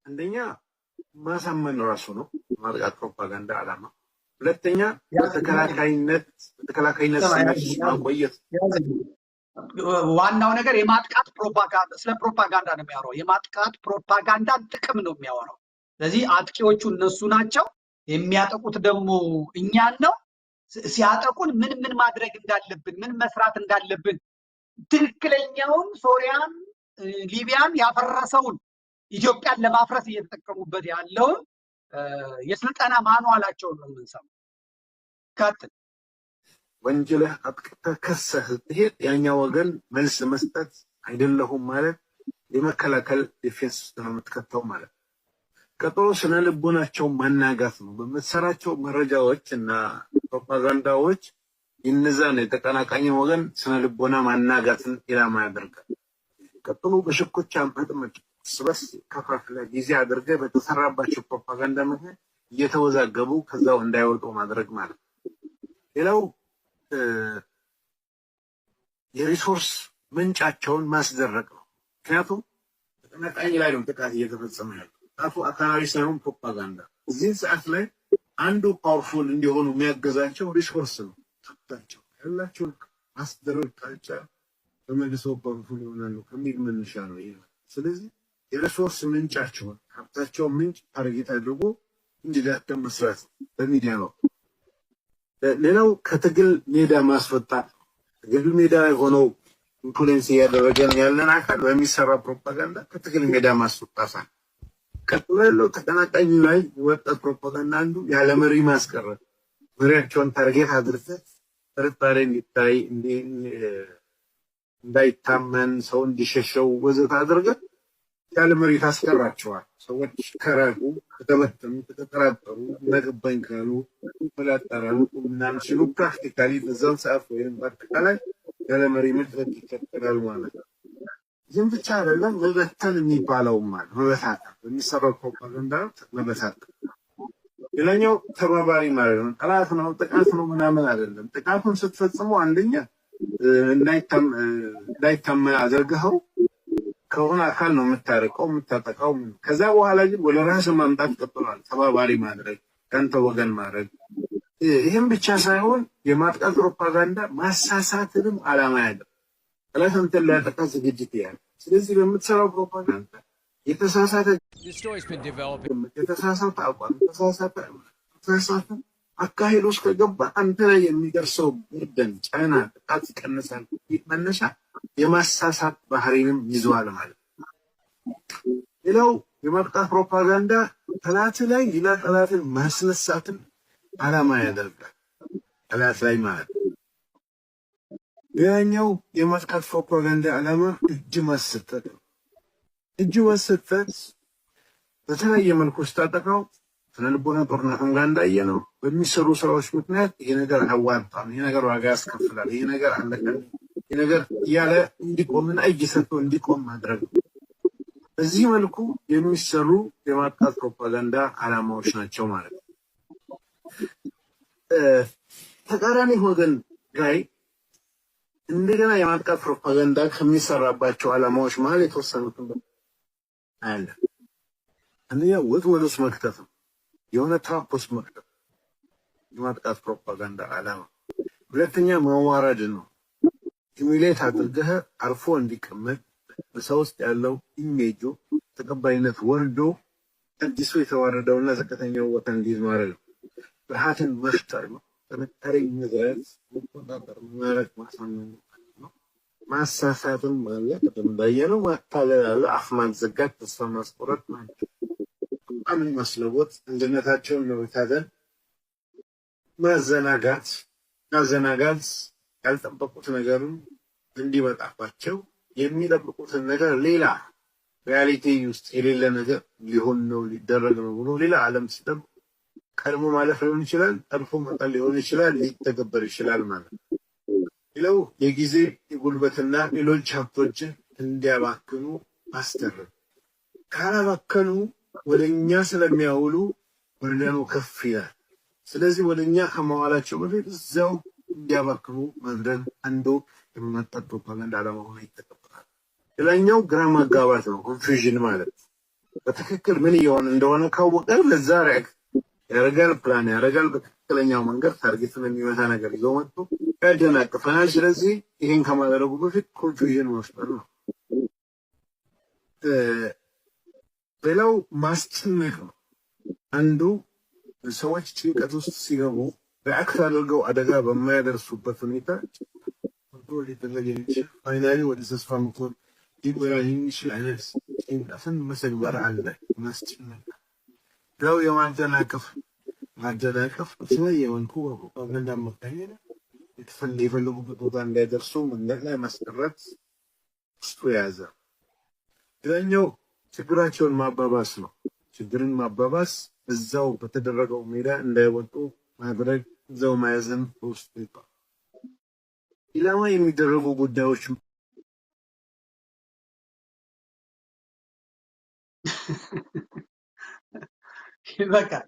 አንደኛ ማሳመን ራሱ ነው ማጥቃት ፕሮፓጋንዳ ዓላማ። ሁለተኛ በተከላካይነት ስሜት ውስጥ ማቆየት። ዋናው ነገር የማጥቃት ፕሮፓጋንዳ፣ ስለ ፕሮፓጋንዳ ነው የሚያወራው። የማጥቃት ፕሮፓጋንዳን ጥቅም ነው የሚያወራው። ስለዚህ አጥቂዎቹ እነሱ ናቸው፣ የሚያጠቁት ደግሞ እኛን ነው። ሲያጠቁን ምን ምን ማድረግ እንዳለብን፣ ምን መስራት እንዳለብን፣ ትክክለኛውን ሶሪያን፣ ሊቢያን ያፈረሰውን፣ ኢትዮጵያን ለማፍረስ እየተጠቀሙበት ያለውን የስልጠና manual ኣቸውን ነው የምንሰማው። ቀጥል። ወንጀልህ አጥቅተህ ከሰህ ስትሄድ ያኛው ወገን መልስ መስጠት፣ አይደለሁም ማለት፣ የመከላከል defense ውስጥ ነው የምትከተው ማለት ነው። ቀጥሎ ስነ ልቦናቸው ማናጋት ነው። በምትሰራቸው መረጃዎች እና ፕሮፓጋንዳዎች የነዛን የተቀናቃኝ ወገን ስነ ልቦና ማናጋትን ኢላማ ያደርጋል። ቀጥሎ በሽኩቻ መጥመድ፣ እርስ በርስ ከፋፍለህ ጊዜ አድርገህ በተሰራባቸው ፕሮፓጋንዳ ምክንያት እየተወዛገቡ ከዛው እንዳይወጡ ማድረግ ማለት ነው። ሌላው የ resource ምንጫቸውን ማስደረቅ ነው። ምክንያቱም ተቀናቃኝ ላይ ነው ጥቃት እየተፈጸመ ያለው። ጥቃቱ አካላዊ ሳይሆን ፕሮፓጋንዳ። እዚህን ሰዓት ላይ አንዱ powerful እንዲሆኑ የሚያገዛቸው resource ነው። ሀብታቸው ያላቸውን ማስደረግ ካልቻሉ ተመልሰው powerful ይሆናሉ ከሚል መነሻ ነው ይሄ። ስለዚህ የ resource ምንጫቸውን፣ ሀብታቸውን ምንጭ target አድርጎ እንዲዳከም መስራት በሚዲያ ነው። ሌላው ከትግል ሜዳ ማስወጣት፣ ትግል ሜዳ የሆነው influence እያደረገን ያለን አካል በሚሰራ ፕሮፓጋንዳ ከትግል ሜዳ ማስወጣት። ቀጥሎ ያለው ተቀናቃኝ ላይ የወጣ ፕሮፓጋንዳ አንዱ ያለ መሪ ማስቀረት፣ መሪያቸውን target አድርገህ ጥርጣሬ እንዲታይ፣ እንዳይታመን፣ ሰው እንዲሸሸው ወዘተ አድርገህ ያለ መሪ ታስቀራቸዋል። ሰዎች ከራቁ፣ ከተበተኑ፣ ከተጠራጠሩ፣ እናገባኝ ካሉ፣ መላጠራሉ ምናምን ሲሉ practically በዛን ሰዓት ወይም በአጠቃላይ ያለ መሪ መድረክ ይፈጠራል ማለት ነው። ይህም ብቻ አይደለም፣ መበተን የሚባለው ማለት መበታተን፣ በሚሰራው ፕሮፓጋንዳ መበታተን። ሌላኛው ተባባሪ ማለት ነው። ጠላት ነው፣ ጥቃት ነው ምናምን አይደለም። ጥቃቱን ስትፈጽሙ አንደኛ እንዳይታመን አድርገኸው ከሆነ አካል ነው የምታርቀው፣ የምታጠቃው። ከዛ በኋላ ግን ወደ ራስ ማምጣት ቀጥሏል። ተባባሪ ማድረግ፣ ከአንተ ወገን ማድረግ። ይህም ብቻ ሳይሆን የማጥቃት ፕሮፓጋንዳ ማሳሳትንም ዓላማ ያለው፣ ጠላት አንተን ሊያጠቃ ዝግጅት ያለ። ስለዚህ በምትሰራው ፕሮፓጋንዳ የተሳሳተ የተሳሳተ አቋም፣ የተሳሳተ አካሄድ ውስጥ ከገባ አንተ ላይ የሚደርሰው burden፣ ጫና፣ ጥቃት ይቀንሳል። መነሻ የማሳሳት ባህሪንም ይዘዋል ማለት ነው። ሌላው የማጥቃት ፕሮፓጋንዳ ጠላት ላይ ሌላ ጠላትን ማስነሳትን ዓላማ ያደርጋል። ጠላት ላይ ማለት ነው። ሌላኛው የማጥቃት ፕሮፓጋንዳ ዓላማ እጅ ማሰጠት ነው። እጅ ማሰጠት በተለያየ መልኩ ስታጠቃው ስነ ልቦና ጦርነትም ጋር እንዳየ ነው። በሚሰሩ ስራዎች ምክንያት ይሄ ነገር አዋጣም፣ ይሄ ነገር ዋጋ ያስከፍላል፣ ይሄ ነገር አለቀ፣ ይሄ ነገር እያለ እንዲቆምና እጅ ሰጥቶ እንዲቆም ማድረግ ነው። በዚህ መልኩ የሚሰሩ የማጥቃት ፕሮፓጋንዳ ዓላማዎች ናቸው ማለት ነው። ተቃራኒ ወገን ላይ እንደገና የማጥቃት ፕሮፓጋንዳ ከሚሰራባቸው ዓላማዎች መሀል የተወሰኑትን አለ። አንደኛ ወጥመድ ውስጥ መክተት ነው። የሆነ trap ውስጥ መክተት የማጥቃት ፕሮፓጋንዳ ዓላማ። ሁለተኛ ማዋረድ ነው። Humiliate አድርገህ አርፎ እንዲቀመጥ፣ በሰው ውስጥ ያለው ኢሜጁ ተቀባይነት ወርዶ አዲሱ የተዋረደውና ዝቅተኛው ቦታ እንዲይዝ ማድረግ ነው። ፍርሃትን መፍጠር ነው። ጥንካሬ መዝራት፣ መቆጣጠር፣ ማድረግ፣ ማሳመን ነው። ማሳሳትም አለ። ቅድም እንዳየነው ማታለል አለ። አፍ ማዘጋት፣ ተስፋ ማስቆረጥ ማለት አቋምን ማስለወጥ፣ አንድነታቸውን መበታተን፣ ማዘናጋት፣ ማዘናጋት፣ ያልጠበቁት ነገርን እንዲመጣባቸው፣ የሚጠብቁትን ነገር ሌላ reality ውስጥ የሌለ ነገር ሊሆን ነው፣ ሊደረግ ነው ብሎ ሌላ ዓለም ሲጠብቅ ቀድሞ ማለፍ ሊሆን ይችላል፣ ጠልፎ መጣል ሊሆን ይችላል፣ ሊተገበር ይችላል ማለት ነው። ሌላው የጊዜ፣ የጉልበትና ሌሎች ሀብቶችን እንዲያባክኑ ማስደረግ፣ ካላባከኑ ወደ እኛ ስለሚያውሉ burden ኑ ከፍ ይላል። ስለዚህ ወደ እኛ ከመዋላቸው በፊት እዚያው እንዲያባክኑ ማድረግ አንዱ የማጥቃት ፕሮፓጋንዳ ዓላማ ሆኖ ይጠቀምበታል። ሌላኛው ግራ ማጋባት ነው፣ confusion ማለት ነው። በትክክል ምን እየሆነ እንደሆነ ካወቀ ለዛ react ያደርጋል፣ ፕላን ያደርጋል። በትክክለኛው መንገድ target ን የሚመታ ነገር ይዞ መጥቶ ያደናቅፈናል። ስለዚህ ይህን ከማድረጉ በፊት confusion መፍጠር ነው። ሌላው ማስጨነቅ ነው። አንዱ ሰዎች ጭንቀት ውስጥ ሲገቡ react አድርገው አደጋ በማያደርሱበት ሁኔታ control ሊደረግ የሚችል፣ finally ወደ ተስፋ መቁረጥ ሊመራ የሚችል አይነት ጭንቀትን መተግበር አለ። ማስጨነቅ። ሌላው የማደናቀፍ፣ ማደናቀፍ በተለያየ መልኩ በፕሮፓጋንዳ አማካኝነት የፈለጉበት ቦታ እንዳይደርሱ መንገድ ላይ ማስቀረት ውስጡ የያዘ። ሌላኛው ችግራቸውን ማባባስ ነው። ችግርን ማባባስ፣ እዛው በተደረገው ሜዳ እንዳይወጡ ማድረግ፣ እዛው መያዝን በውስጡ ይዟል። ኢላማ የሚደረጉ ጉዳዮች ይበቃል።